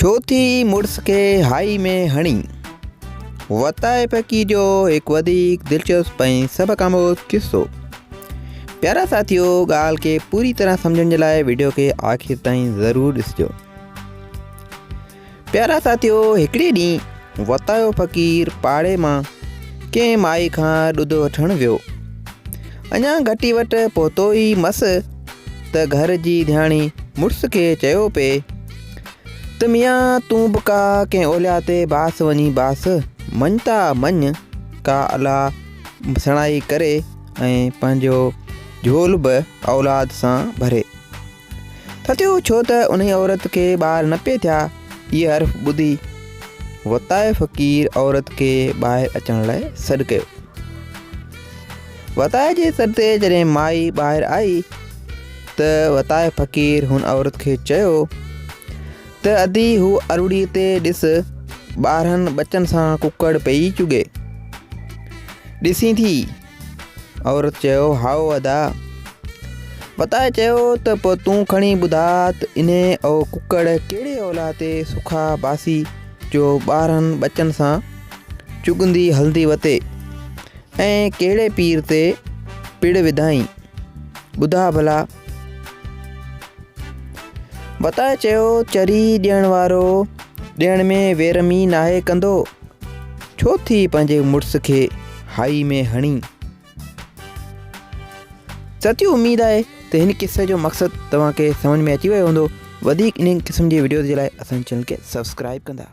ڇو ٿي مڙس کي هائي ۾ هڻي. وتائي ڦڪي جو هڪ وڌيڪ دلچسپ ۽ سبق آموز قصو. پيارا ساٿيو ڳالهه کي پوري طرح سمجهڻ جي لاء وڊيو کي آخر تائين ضرور ڏسجو. پيارا ساٿيو هڪڙي ڏينهن وتايو فقير پاڙي مان ڪنهن مائي کان ڏڌ وٺڻ ويو. اڃا گهٽي وٽ پهتو ئي مس ته گهر جي ڌياڻي مڙس کي چيو پئي ته ميان تون به ڪا ڪنهن اولياء تي باس وڃي باس، مڃتا مڃ، ڪا الله سڻائي ڪري ۽ پنهنجو جهول به اولاد سان ڀري. ٿٿيو ڇو ته انهي عورت کي ٻار نه پئي ٿيا. اهي حرف ٻڌي وتائي فقير عورت کي ٻاهر اچڻ لاء سڏ ڪيو. وتائي جي سڏ تي جڏهن مائي ٻاهر آئي ته وتائي فقير هن عورت کي چيو ته ادي هو اروڙي تي ڏس ٻارهن ٻچن سان ڪڪڙ پئي چڳي ڏسين ٿي؟ عورت چيو هائو ادا. وتائي چيو ته پوء تون کڻي ٻڌاء ته انهي او ڪڪڙ ڪهڙي اولهه تي سکا باسي جو ٻارهن ٻچن سان چڳندي هلندي وتي ۽ ڪهڙي پير تي پڙ وڌائين؟ ٻڌاء ڀلا. وتائي چيو، چري ڏيڻ وارو ڏيڻ ۾ ويرمي ناهي ڪندو، ڇو ٿي پنهنجي مڙس کي هائي ۾ هڻين؟ سچي اميد آهي ته هن قصي جو مقصد توهان کي سمجهه ۾ اچي ويو هوندو. وڌيڪ انهن قسم جي وڊيوز جي لاء اسان جي چينل کي سبسڪرائب ڪندا.